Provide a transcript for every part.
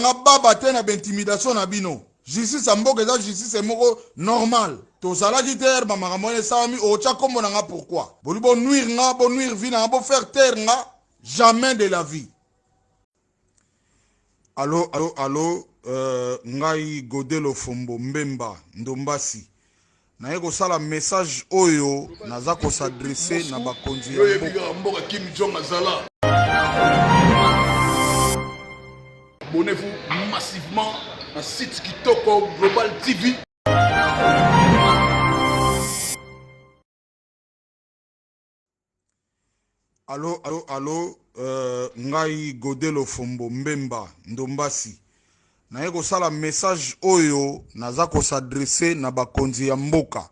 Bokokomisa nga baba te na baintimidation na bino. Justice ya mboka eza justice moko normal. Tozalaki te heure ba makambo wana esalami, otya kombo na nga pourquoi? Boli bo nuire nga, bo nuire vie na nga, bo faire taire nga, jamais de la vie. Allo, allo, allo, ngai Gode Lofombo Mbemba Ndombasi. Naye kosala message oyo naza ko s'adresser na bakonzi ya mboka. Mboka Kim Jong azala. Abonnez-vous massivement na site Kitoko Global TV. Allo, allo, allo, ngai Gode Lofombo Mbemba Ndombasi. Naye kosala message oyo naza ko s'adresser na bakonzi ya mboka,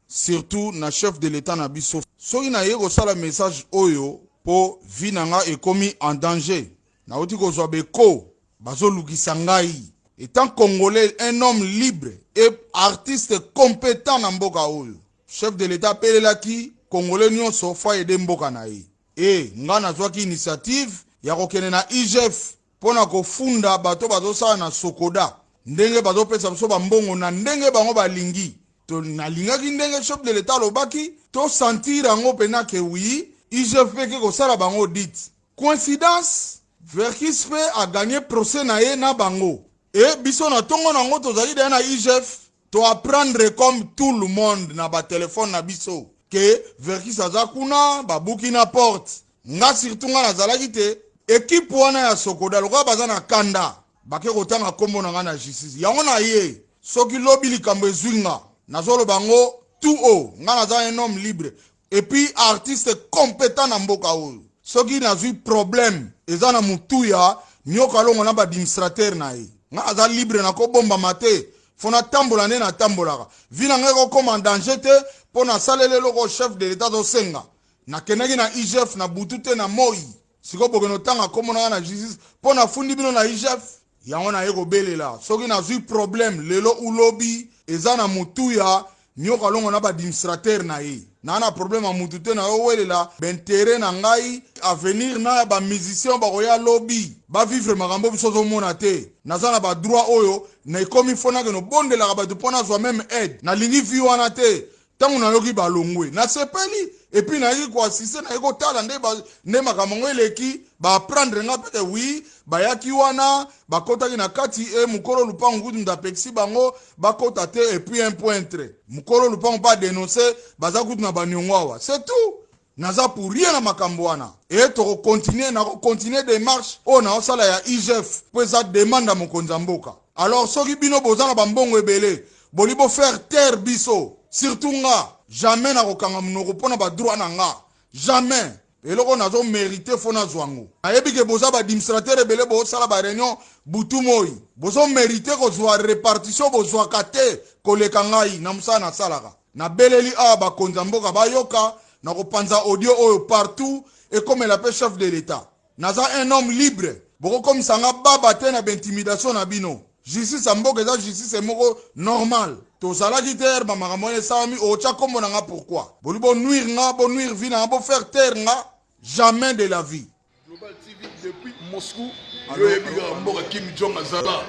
surtout na chef de l'etat na biso. Soki naye kosala message oyo po vie na nga ekomi en danger, nauti kozwa beko bazolukisa ngai etant congolais, un homme libre et artiste compétent na mboka oyo. Chef de l'etat apelelaki congolais nyonso fo aider mboka na ye. E nga nazwaki initiative ya kokende na IGF mpo na kofunda bato bazosala na Sokoda ndenge bazopesa biso bambongo na ndenge bango balingi. To nalingaki ndenge chef de l'etat alobaki to sentir yango mpena ke oui, IGF mpe ke kosala bango audit. Coïncidence, Verckys mpe a gagné procès na ye na bango. E biso na tongo nango tozali deja na IGF, to apprendre comme tout le monde na ba téléphone na biso ke Verckys aza kuna, babuki na porte. Nga surtout nga nazalaki te. Équipe wana ya Sokoda lokola baza na kanda, bake kotanga kombo na nga na justice. Yango na ye soki lobi likambo ezwi nga, nazoloba ngo tout haut, nga naza un homme libre et puis artiste compétent na mboka oyo. Soki nazwi problème eza na mutu ya Nyoka Longo na ba administrateur na ye, nga naza libre na kobombama te, fo natambola nde natambolaka. Vie na ngai ekokoma en danger te mpo nasaleli eloko chef de l'etat azosenga. Nakendaki na IGF na butu te na moi. Sikoyo bokende otanga kombo na nga na justice mpo nafundi bino na IGF. Yango naye kobelela soki nazwi problème lelo ou lobi eza na mutu ya Nyoka Longo na ba administrateur na ye. Naa na problème ya mutu te, nayowelela ba intérêt na ngai, avenir na ya ba musicien bakoya lobi ba vivre makambo biso ozomona te. Naza na ba droit oyo na ekomi fo nakende obondelaka bato mpo nazwa même aide. Nalingi vie wana te. Ntango nayoki balongwe nasepeli, et puis nayaki koassister, nayaki kotala nde makambo yango eleki. Baapprendre nga pete oui, bayaki wana, bakotaki na kati e mokolo lupango kutu mutu apekisi bango bakota te, et puis un point trait mokolo lupango mpe adénonce baza kutu na baniongo awa, c'est tout. Naza pour rien na makambo wana e tokocontinuer, nakocontinuer démarche oyo naosala ya IGF mpo eza demande ya mokonzi ya mboka. Alors soki bino boza na bambongo ebele boli bofaire taire biso, surtout nga, jamais nakokanga monoko mpo na badroit na nga, jamais. Eloko nazomérite fo nazwa yango. Nayebi ke boza baadministrateur ebele, bosala baréunion butu moi, bozomérite kozwa répartition bozwaka te koleka ngai na mosala nasalaka. Nabeleli awa bakonzi ya mboka bayoka, na kopanza audio oyo partout ekomela mpe chef de l'etat. Naza un homme libre, bokokomisa nga baba te na baintimidation na bino. Justice ya mboka eza justice moko normal. Tozalaki te heure bamakambo wana esalami, otya kombo na nga pourquoi? Boli bo nuire nga, bo nuire vie na nga, bo faire taire nga, jamais de la vie. Global TV depuis Moscou. Yo oyebi kaka mboka Kim Jong azala.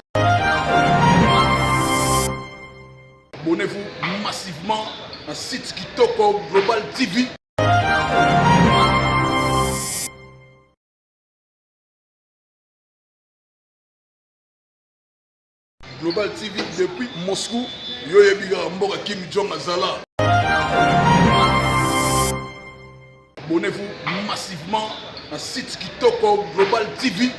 Abonnez-vous massivement na site Kitoko Global TV. Global TV depuis Moscou. Yo oyebi kaka mboka Kim Jong azala. Abonnez-vous massivement na site Kitoko Global TV.